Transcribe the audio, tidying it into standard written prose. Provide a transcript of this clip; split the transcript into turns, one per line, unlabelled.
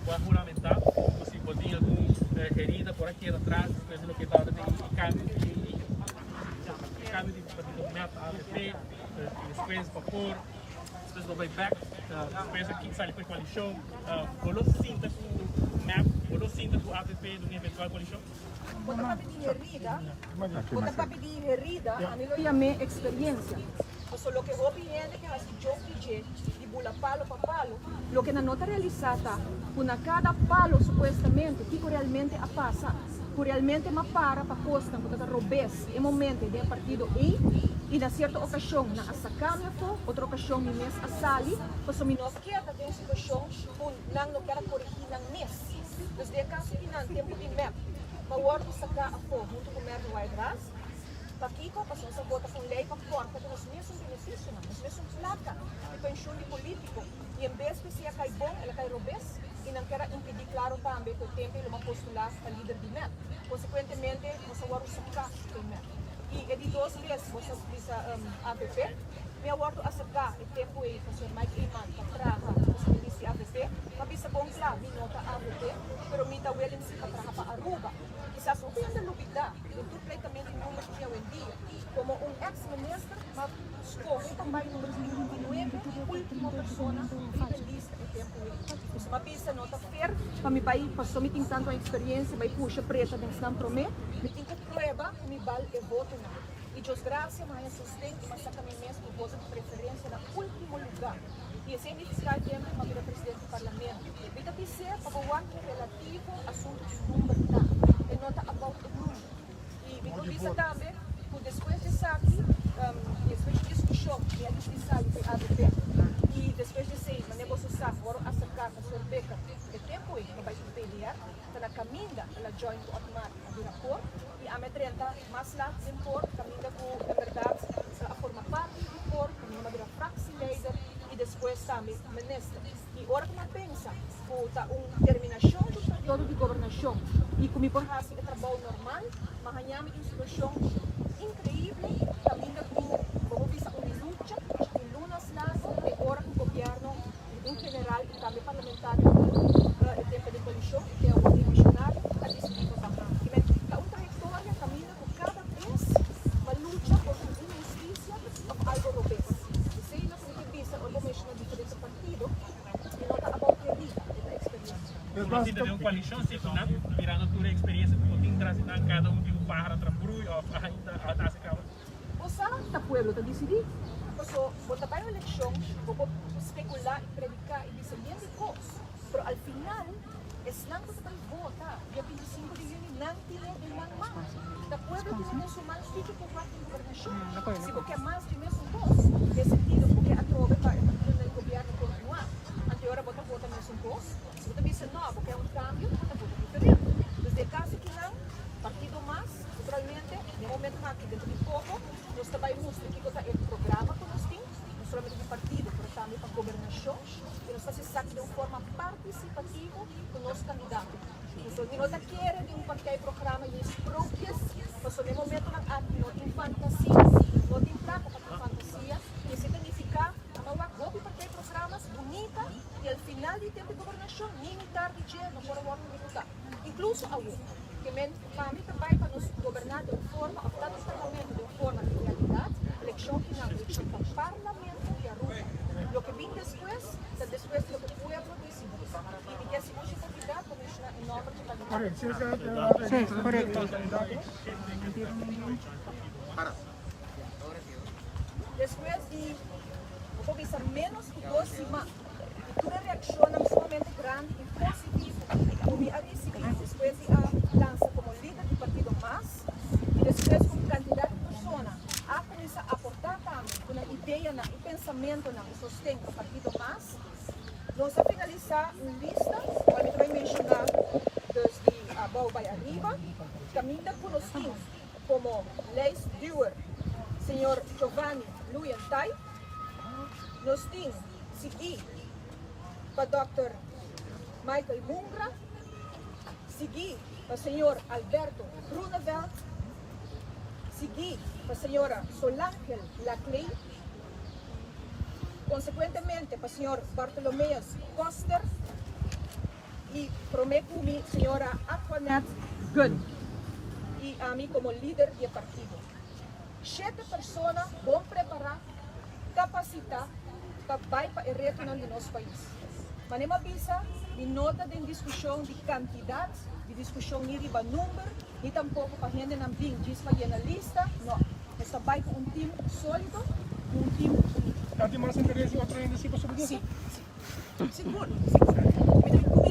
Bo a huramentá ku si bo tin algun herida por a keda tras despues di loke tabata den e kambio di e kambio di partido mep a avp, despues pa por, despues bo bai bek, despues a sali ku e koalishon. Bo lo sinta ku mep, bo lo sinta ku avp den un eventual koalishon?
Bo ta papia di herida, bo ta papia di herida, ami lo yam'é eksperiencia. Pasobra loke hopi hende ke hasi joke di dje, di bula palo pa palo, loke nan no ta realisá ta ku na kada palo supuestamente kiko realmente a pasa, ku realmente m'a para pa kosnan ku ta ta robes e momento den e partido ei, i na sierto okashon nan a saka mi afó, otro okashon mi mes a sali, pasobra mi no a keda den un situashon ku nan no kier a korigí nan mes. Dus den e kaso di nan tempu di mep, m'a wòrdu saká afó huntu ku Mervin Wyatt-Ras. Pakiko? Pasobra nos a vota pa un lei pa kòrta ku nos mesun benefisionan, nos mesun plaka di penshun di polítiko. I en bes ku esei a kai bon, el a kai robes i nan kier a impidí klaro tambe ku e tempu ei lo ban postulá pa lider di mep. Konsekuentemente, nos a wòrdu saká den mep. I e di dos bes, bo sa bisa avp, mi a wòrdu aserká e tempu ei pa señor Mike Eman pa traha ku su minis di avp. Mi a bisa bon kla, mi no ta avp, pero mi ta willing si pa traha pa Aruba. Kisas hopi hende lubidá den tur pleitamentu di number di awendia. Komo un eks minister m'a skohe pa bai number 29, ultimo persona riba e lista e tempu ei. Pues m'a bisa no ta fair pa mi bai paso mi tin tantu experiencia bai pusha preta den esnan promé. Mi tin ku prueba ku mi bal e votonan. I Dios gracia m'a haña sosten i m'a saka mi mes ku voto di preferencia na ultimo luga. I esei nifiká e tempu m'a bira presidente di parlamento. Mi ta bis'é pa bo wak relativo asuntu di number ta. E no ta about e number. I mi por bisa tambe ku despues di esaki, despues di diskushon, mi a disidí sali di avp. I despues di esei, manera boso sa, wòrdu aserká pa Sor Becker e tempu ei pa bai ku PDR. Ta na kaminda el a join ku Otmar a bira por. I ami a drenta mas lat den por, kaminda ku en bèrdat a forma parti di por, kaminda mi a bira fraksieleider i despues tambe minister. I ora ku mi a pensa ku ta un terminashon di un periodo di gobernashon i ku mi por hasi e trabou normal, mi a haña mi den un situashon inkreibel kaminda ku bo por bisa un lucha di lunas largu te ora ku gobièrnu en general i tambe parlamentarionan e tempu di koalishon i te awor dimisionario a disidí pa baha. I men ta un trayektoria kaminda ku kada bes mi a lucha kontra un inhustisia òf algu robes. Esei lo ku mi ke bisa ora bo menshoná diferente partido e no ta about herida, e ta experiencia.
Ku no sinta den un koalishon si ku nan, mirando tur e eksperiencia ku bo tin tras di nan, kada un tin un páhara tra brui òf ainda a hasi kaba.
Bo sa ta pueblo ta disidí. Paso bo ta bai un elekshon, bo por spekulá i prediká i bisa yen di kos, pero al final esnan ku ta bai vota dia 25 di yüni nan tine den nan man. Ta pueblo tine den su man kiko por wak den gobernashon. Si bo ke mas di mesun kos, den sentido ku bo ke atrobe pa e partidonan di gobièrnu kontinuá, anto e ora bo ta vota mesun kos. Si bo ta bisa nò, bo ke un kambio, bo ta vota diferente. Dus den kaso kinan, partido mas, naturalmente, den momentonan aki dentro di poko, nos ta bai mustra kiko ta e programa ku nos tin, no solamente di partido, pero tambe pa gobernashon, i nos ta hasi esaki den un forma partisipativo ku nos kandidato. Mi no ta kere di un partijprogramma y sprookjes, pasobra den momentonan aki no tin fantasia, no tin plaka pa tin fantasia, y esei ta nifica ama wak hopi partijprogrammas bunita y al final di tempo di gobernacion ni mitar di dje no por a wordo ehecuta, incluso awo. Ke men pa mi ta bay pa nos goberna den un forma of tanto parlamento den un forma di realidad, eleccion final, eleccion pa parlamento di Aruba. Loke bin despues ta despues di loke pueblo disidí. Y mi ke sigur su oportunidad pa menciona e nomber dje candidato.
Sí, correcto.
Despues di, bo por bisa menos ku dos siman di tur e reakshonnan sumamente grandi i positivo ku mi a risibí despues di a lansa komo lider di partido mas i despues ku un kantidat di persona a kuminsá aportá tambe ku nan ideanan i pensamentonan i sosten pa partido mas, Nos a finalisá un lista cual mi ta bay menciona dus di abao bay ariba, caminda cu nos tin como lijstduwer señor Giovanni Luyentai, nos tin sigui pa dòkter Michael Mungra, sigui pa señor Alberto Groeneveld, sigui pa señora Solangel Laclay, Konsekuentemente pa señor Bartolomeus Koster i. I promé ku mi señora Aquanette Gunn i ami komo lider di e partido. Shete persona bon prepará, kapasitá pa bai pa e retonan di nos pais. Manera mi a bisa, mi no ta den diskushon di kantidat, di diskushon ni riba number, ni tampoko pa hendenan bin djis pa yena lista, no. Nos ta bai ku un tim sólido, ku un tim uní.
Ta tin mas interes di otro hende si pasobra di
esei? Si, si. Sigur, sigur. Mi ta.